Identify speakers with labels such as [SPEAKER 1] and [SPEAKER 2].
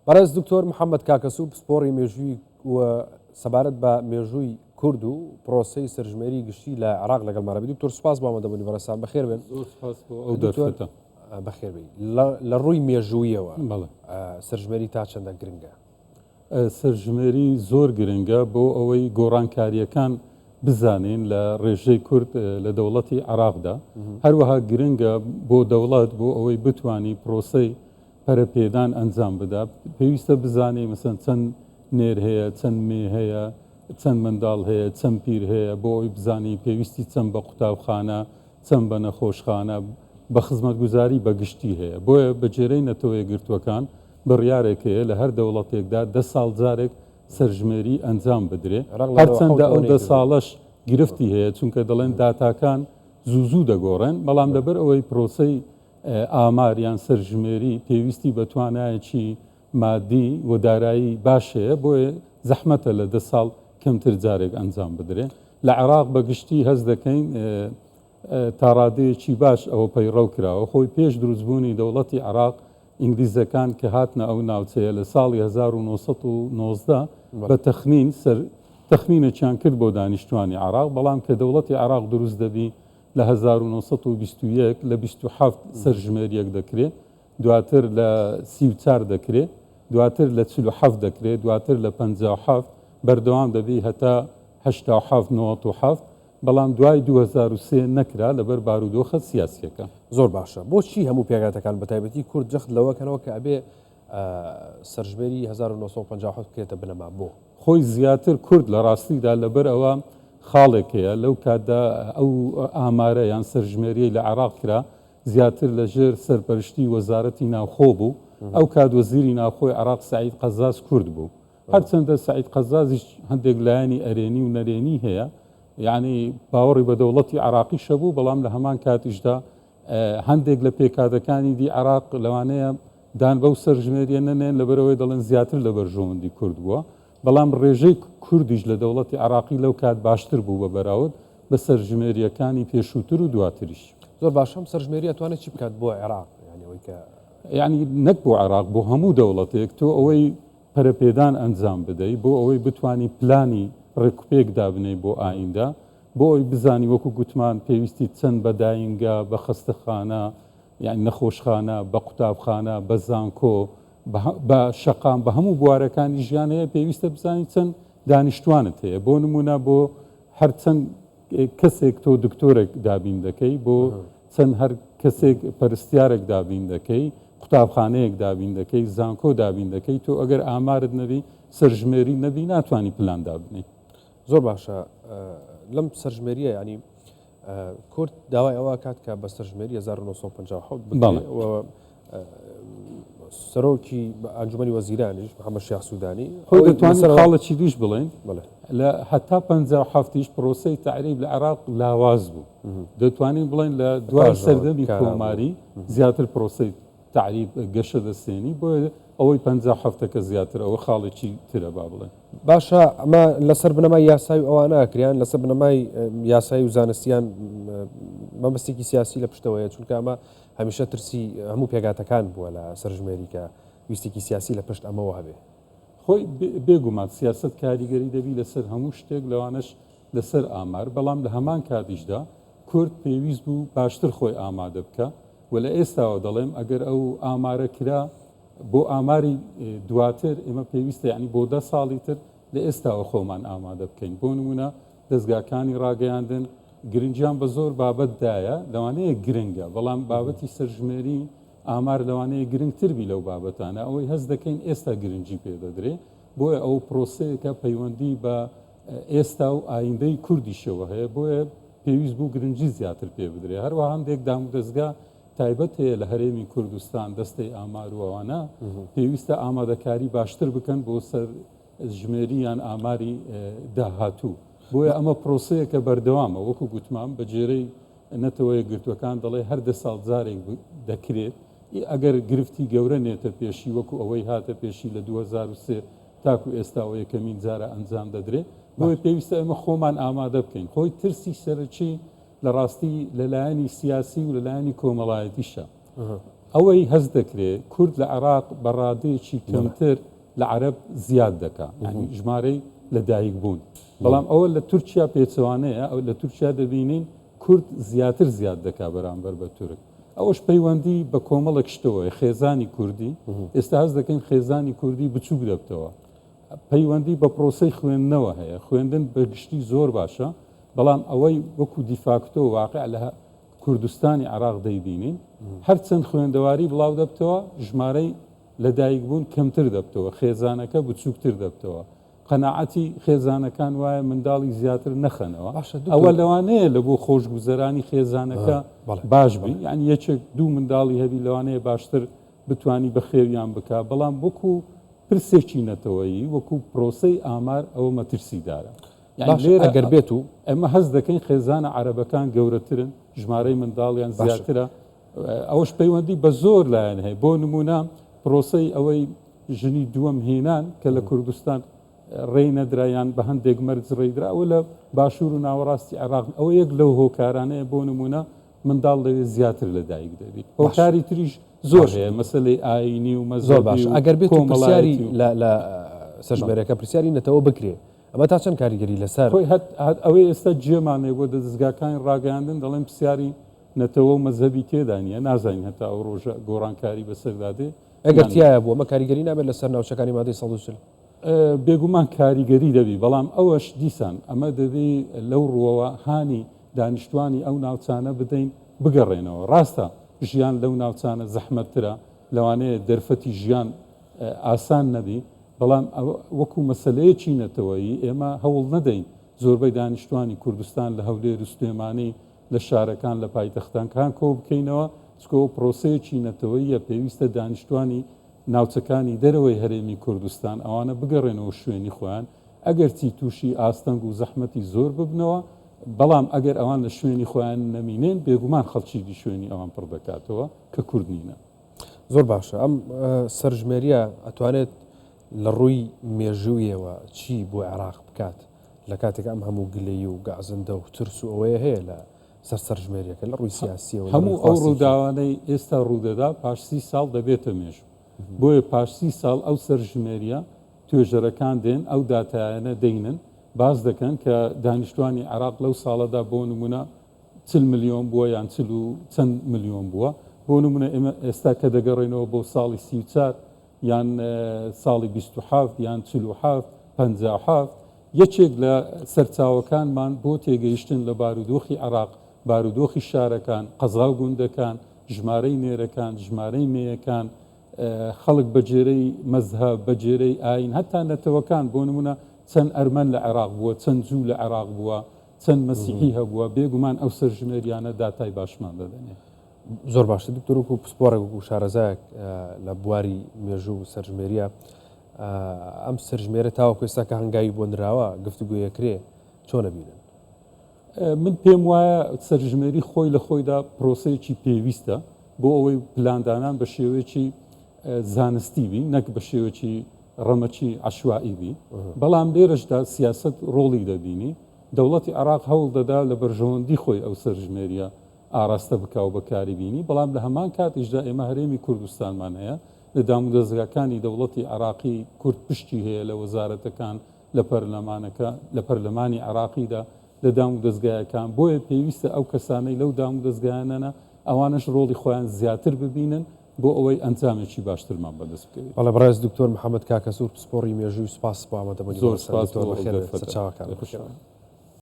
[SPEAKER 1] بەڕێز دکتۆر محەممەد کاکەسوور پسپۆڕی مێژووی و سەبارەت بە مێژووی کورد و پرۆسەی سەرژمێری گشتی لە عێراق لەگەڵمانە بی. دکتۆر سوپاس بۆ ئامادەبوونی بەڕێزتان، بەخێر بێن.
[SPEAKER 2] زۆر سوپاس بۆ ئەو دەرفەتە.
[SPEAKER 1] بەخێر بێی. لە ڕووی مێژوویەوە سەرژمێری تا چەندە گرنگە؟
[SPEAKER 2] سەرژمێری زۆر گرنگە بۆ ئەوەی گۆڕانکارییەکان بزانین لە ڕێژەی کورد لە دەوڵەتی عێراقدا، هەروەها گرنگە بۆ دەوڵەت بۆ ئەوەی بتوانی پرۆسەی پەرەپێدان ئەنجام بدا، پێویستە بزانێ مەسەن چەند نێر هەیە، چەند مێ هەیە، چەند منداڵ هەیە، چەند پیر هەیە، بۆ ئەوەی بزانی پێویستی چەند بە قوتابخانە، چەند بە نەخۆشخانە، بە خزمەتگوزاری بە گشتی هەیە. بۆیە بە گوێرەی نەتەوەیەکگرتووەکان بڕیارێک هەیە لە هەر دەوڵەتێکدا دە ساڵ جارێک سەرژمێری ئەنجام بدرێ، هەرچەندە ئەو دە ساڵەش گرفتی هەیە، چونکە دەڵێن داتاکان زوو زوو دەگۆڕێن، بەڵام لەبەر ئەوەی پرۆسەی ئامار یان سەرژمێری پێویستی بە توانایەکی مادی و دارایی باش هەیە، بۆیە زەحمەتە لە دە ساڵ کەمتر جارێک ئەنجام بدرێ. لە عێراق بە گشتی هەست دەکەین تا ڕادەیەکی باش ئەوە پەیڕەو کراوە. خۆی پێش دروستبوونی دەوڵەتی عێراق ئینگلیزەکان کە هاتنە ئەو ناوچەیە لە ساڵی 1919 بە تەخمین سەر تەخمینێکیان کرد بۆ دانیشتوانی عێراق، بەڵام کە دەوڵەتی عێراق دروست دەبی لە 1921 لە 27 سەرژمێریەک دەکرێ، دواتر لە 34 دەکرێ، دواتر لە 47 دەکرێ، دواتر لە 57 بەردەوام دەبی هەتا 87 97 بەڵام دوای 2003 نەکرا لەبەر بارودۆخە سیاسیەکە.
[SPEAKER 1] زۆر باشە بۆچی هەموو پێکهاتەکان بەتایبەتی کورد جەخت لەوە کەنەوە کە ئەبێ سەرژمێری 1957 بکرێتە بنەما بۆ؟
[SPEAKER 2] خۆی زیاتر کورد لە ڕاستیدا لەبەر ئەوە خاڵێک هەیە لەو کاتدا ئەو ئامارە یان سەرژمێریەی لە عێراق کرا زیاتر لە ژێر سەرپەرشتی وەزارەتی ناوخۆ بوو ئەو کات وەزیری ناوخۆی عێراق سەعید قەزاز کورد بوو هەرچەندە سەعید قەزازیش هەندێک لایەنی ئەرێنی و نەرێنی هەیە یعنی باوەڕی بە دەوڵەتی عێراقیش هەبوو بەڵام لە هەمان کاتیشدا هەندێک لە پێکهاتەکانی دی عێراق لەوانەیە دان بەو سەرژمێریە نەنێن لەبەرئەوەی دەڵێن زیاتر لە بەرژەوەندی کورد بووە، بەڵام ڕێژەی کوردیش لە دەوڵەتی عێراقی لەو کات باشتر بوو بە بەراورد بە سەرژمێرییەکانی پێشووتر و دواتریش.
[SPEAKER 1] زۆر باشە ئەم سەرژمێریە ئەتوانێت چی بکات بۆ عێراق؟ یانی ئەوەی کە.
[SPEAKER 2] یانی نەک بۆ عێراق بۆ هەموو دەوڵەتێک تۆ ئەوەی پەرەپێدان ئەنجام بدەی بۆ ئەوەی بتوانی پلانی ڕێکوپێک دابنێی بۆ ئایندە بۆ ئەوەی بزانی وەکو گوتمان پێویستی چەند بە داینگە بە خەستەخانە یانی نەخۆشخانە، بە قوتابخانە، بە زانکۆ، بە شەقام، بە هەموو بوارەکانی ژیان هەیە، پێویستە بزانی چەند دانیشتوانت هەیە. بۆ نموونە بۆ هەر چەند کەسێک تۆ دکتۆرێک دابین دەکەی، بۆ چەند هەر کەسێک پەرستیارێک دابین دەکەی، قوتابخانەیەک دابین دەکەی، زانکۆ دابین دەکەی، تۆ ئەگەر ئامارت نەبی، سەرژمێری نەبی، ناتوانی پلان دابنێی.
[SPEAKER 1] زۆر باشە لەم سەرژمێریە یانی کورد داوای ئەوە کات کە بە سەرژمێری 1957 بکرێ و سەرۆکی ئەنجومەنی وەزیرانیش محەممەد شیاع سوودانی
[SPEAKER 2] خۆی دەتوانین خاڵێکی دیش بڵێین لە هەتا 57یش پرۆسەی تەعریب لە عێراق لاواز بوو دەتوانین بڵێن لە دوای سەردەمی کۆماری زیاتر پرۆسەی تەعریب گەشە دەستێنی بۆیە ئەوەی 57ەکە زیاتر ئەوە خاڵێکی ترە با بڵێن.
[SPEAKER 1] باشە ئەمە لەسەر بنەمای یاسای و ئەوانە ئەکریان لەسەر بنەمای یاسایی و زانستیان مەبەستێکی سیاسی لە پشتەوەیە چونکە ئەمە هەمیشە ترسی هەموو پێکهاتەکان بووە لە سەرژمێری کە ویستێکی سیاسی لە پشت ئەمەوە هەبێ.
[SPEAKER 2] خۆی بێگومان سیاسەت کاریگەری دەبی لەسەر هەموو شتێک لەوانەش لەسەر ئامار، بەڵام لە هەمان کاتیشدا کورد پێویست بوو باشتر خۆی ئامادە بکا و لە ئێستاوە دەڵێم ئەگەر ئەو ئامارە کرا بۆ ئاماری دواتر ئێمە پێویستە یعنی بۆ دە ساڵی تر لە ئێستاوە خۆمان ئامادە بکەین بۆ نمونە دەزگاکانی ڕاگەیاندن گرنگیان بە زۆر بابەت دایە لەوانەیە گرنگە بەڵام بابەتی سەرژمێری ئامار لەوانەیە گرنگتر بی لەو بابەتانە ئەوەی هەست دەکەین ئێستا گرنگی پێ دەدرێ بۆیە ئەو پرۆسەیەکە پەیوەندی بە ئێستا و ئایندەی کوردیشەوە هەیە بۆیە پێویست بوو گرنگی زیاتر پێ بدرێ هەروە هەندێک دامودەزگا تایبەت هەیە لە هەرێمی کوردستان دەستەی ئامار و ئەوانە پێویستە ئامادەکاری باشتر بکەن بۆ سەر ژمێری یان ئاماری داهاتوو بۆیە ئەمە پرۆسەیەکە بەردەوامە وەکو گوتمان بە جێرەی نەتەوە یەکگرتووەکان دەڵێ هەر دە ساڵ جارێک دەکرێت ئەگەر گرفتی گەورە نێتە پێشی وەکو ئەوەی هاتە پێشی لە 2003 تاکو ئێستاوە یەکەمین جارە ئەنجام دەدرێت بۆیە پێویستە ئێمە خۆمان ئامادە بکەین خۆی ترسی سەرەکی لە ڕاستی لە لایەنی سیاسی و لە لایەنی کۆمەڵایەتیشە. ئەوەی هەست دەکرێ کورد لە عێراق بە ڕادەیەکی کەمتر لە عەرەب زیاد دەکا، یانی ژمارەی لە دایک بوون. بەڵام ئەوە لە تورکیا پێچەوانەیە، لە تورکیا دەبینین کورد زیاتر زیاد دەکا بەرامبەر بە تورک. ئەوەش پەیوەندی بە کۆمەڵێک شتەوە هەیە، خێزانی کوردی، ئێستا هەست دەکەین خێزانی کوردی بچووک دەبتەوە. پەیوەندی بە پرۆسەی خوێندنەوە هەیە، خوێندن بە گشتی زۆر باشە، بەڵام ئەوەی وەکو دیفاکتۆ واقع لە کوردستانی عێراق دەیبینین، هەرچەند خوێندەواری بڵاو دەبتەوە، ژمارەی لەدایکبوون کەمتر دەبتەوە، خێزانەکە بچووکتر دەبتەوە، قەناعەتی خێزانەکان وایە منداڵی زیاتر نەخەنەوە، ئەوە لەوانەیە لە بۆ خۆشگوزەرانی خێزانەکە باش بی، یانی یەکێک دوو منداڵی هەبی لەوانەیە باشتر بتوانی بەخێویان بکا، بەڵام وەکو پرسێکی نەتەوەیی، وەکو پرۆسەی ئامار ئەوە مەترسیدارە. یانی
[SPEAKER 1] باشە
[SPEAKER 2] لێرە
[SPEAKER 1] ئەگەر بێت و.
[SPEAKER 2] ئێمە هەست دەکەین خێزانە عەرەبەکان گەورەترن، ژمارەی منداڵیان
[SPEAKER 1] باشە.
[SPEAKER 2] زیاترە، ئەوەش پەیوەندی بە زۆر لایەن هەیە، بۆ نموونە پرۆسەی ئەوەی ژنی دووەم هێنان کە لە کوردستان ڕێی نەدرا یان بە هەندێک مەرج ڕێی درا، ئەوە لە باشوور و ناوەڕاستی عێراق ئەوە یەک لەو هۆکارانەیە بۆ نموونە منداڵ لەوێ زیاتر لە دایک دەبی.
[SPEAKER 1] باشە.
[SPEAKER 2] هۆکاری تریش زۆر
[SPEAKER 1] باشە
[SPEAKER 2] هەیە، مەسەلەی ئایینی و
[SPEAKER 1] زۆر
[SPEAKER 2] مەزهەبی
[SPEAKER 1] باشە
[SPEAKER 2] و
[SPEAKER 1] ئەگەر بێت و پرسیاری
[SPEAKER 2] کۆمەڵایەتی و.
[SPEAKER 1] لە لە
[SPEAKER 2] بەڵێ.
[SPEAKER 1] سەرژمێرەکە پرسیاری نەتەوە بکرێ ئەمە تا چەند کاریگەری لەسەر.
[SPEAKER 2] خۆی هەت هەت ئەوەی ئێستا جێمان هەیە بۆ دەزگاکانی ڕاگەیاندن دەڵێن پرسیاری نەتەوە و مەزهەبی تێدا نییە، نازانین هەتا ئەو ڕۆژە گۆڕانکاری بەسەردا دێ
[SPEAKER 1] ئەگەر
[SPEAKER 2] یان نا.
[SPEAKER 1] تیایا بوو ئەمە کاریگەری نابێت لەسەر ناوچەکانی مادەی 140؟
[SPEAKER 2] بێگومان کاریگەری دەبی، بەڵام ئەوەش دیسان ئەمە دەبی لەو ڕووەوە هانی دانیشتوانی ئەو ناوچانە بدەین بگەڕێنەوە. ڕاستە ژیان لەو ناوچانە زەحمەتترە، لەوانەیە دەرفەتی ژیان ئاسان نەبی، بەڵام وەکو مەسەلەیەکی نەتەوەیی ئێمە هەوڵ نەدەین زۆربەی دانیشتوانی کوردستان لە هەولێر و سلێمانی لە شارەکان لە پایتەختەکان کۆبکەینەوە، چونکە ئەوە پرۆسەیەکی نەتەوەییە پێویستە دانیشتوانی ناوچەکانی دەرەوەی هەرێمی کوردستان ئەوانە بگەڕێنەوە شوێنی خۆیان، ئەگەرچی تووشی ئاستەنگ و زەحمەتی زۆر ببنەوە، بەڵام ئەگەر ئەوان لە شوێنی خۆیان نەمینێن بێگومان خەڵکی دی شوێنی ئەوان پڕ دەکاتەوە کە کورد نینە.
[SPEAKER 1] زۆر باشە ئەم سەرژمێریە ئەتوانێت لە ڕووی مێژوویەوە چی بۆ عێراق بکات لە کاتێک ئەم هەموو گلەیی و گازندە و ترس و ئەوەیە هەیە لە سەر سەرژمێریەکە لە ڕووی سیاسیەوە لە ڕووی
[SPEAKER 2] هەموو ئەو
[SPEAKER 1] خواستێکی.
[SPEAKER 2] ڕووداوانەی ئێستا ڕوودەدا پاش سی ساڵ دەبێتە مێژوو. بۆیە پاش سی ساڵ ئەو سەرژمێریە توێژەرەکان دێن ئەو داتایانە دەینن باس دەکەن کە دانیشتوانی عێراق لەو ساڵەدا بۆ نمونە 40 ملیۆن بووە یان چل و چەند ملیۆن بووە بۆ نمونە ئێمە ئێستا کە دەگەڕێنەوە بۆ ساڵی 34 یان ساڵی 27 یان 47 57 یەکێک لە سەرچاوەکانمان بۆ تێگەیشتن لە بارودۆخی عێراق، بارودۆخی شارەکان، قەزا و گوندەکان، ژمارەی نێرەکان، ژمارەی مێیەکان، خەڵک بە گوێرەی مەزهەب، بە گوێرەی ئایین، هەتا نەتەوەکان، بۆ نموونە چەند ئەرمەن لە عێراق بووە، چەند جوو لە عێراق بووە، چەند مەسیحی هەبووە، بێگومان ئەو سەرژمێرییانە داتای باشمان دەدەنێ.
[SPEAKER 1] زۆر باشە دکتۆر وەکو پسپۆڕێک وەکو شارەزایەک لە بواری مێژوو و سەرژمێریە ئەم سەرژمێرە تاوەکو ئێستا کە هەنگاوی بۆ نراوە گفتوگۆیەکرێ چۆنە بینن؟
[SPEAKER 2] من پێم وایە سەرژمێری خۆی لە خۆیدا پرۆسەیەکی پێویستە بۆ ئەوەی پلاندانان بە شێوەیەکی زانستی بی نەک بە شێوەیەکی ڕەمەکی عشوایی بی بەڵام لێرەشدا سیاست ڕۆڵی دەبینی دەوڵەتی عراق هەوڵ دەدا لە بەرژەوەندی خۆی ئەو سەرژمێریە ئاراستە بکا و بەکاری بینی، بەڵام لە هەمان کاتیشدا ئێمە هەرێمی کوردستانمان هەیە، لە دامودەزگاکانی دەوڵەتی عێراقی کورد پشکی هەیە لە وەزارەتەکان، لە پەرلەمانەکە، لە پەرلەمانی عێراقیدا، لە دامودەزگایەکان، بۆیە پێویستە ئەو کەسانەی لەو دامودەزگایانەنە ئەوانەش ڕۆڵی خۆیان زیاتر ببینن بۆ ئەوەی ئەنجامێکی باشترمان بەدەست بکەوێت.
[SPEAKER 1] بەڵێ بەڕێز دکتۆر محەمەد کاکەسوور پسپۆڕی مێژووی سوپاس بۆ ئامادەبوونی
[SPEAKER 2] زۆر
[SPEAKER 1] بەڕێزتان
[SPEAKER 2] سوپاس
[SPEAKER 1] دکتۆر
[SPEAKER 2] بۆ ئەو
[SPEAKER 1] بەخێربێن
[SPEAKER 2] دەرفەتە.
[SPEAKER 1] سەرچاوەکان.
[SPEAKER 2] خوشحاڵم.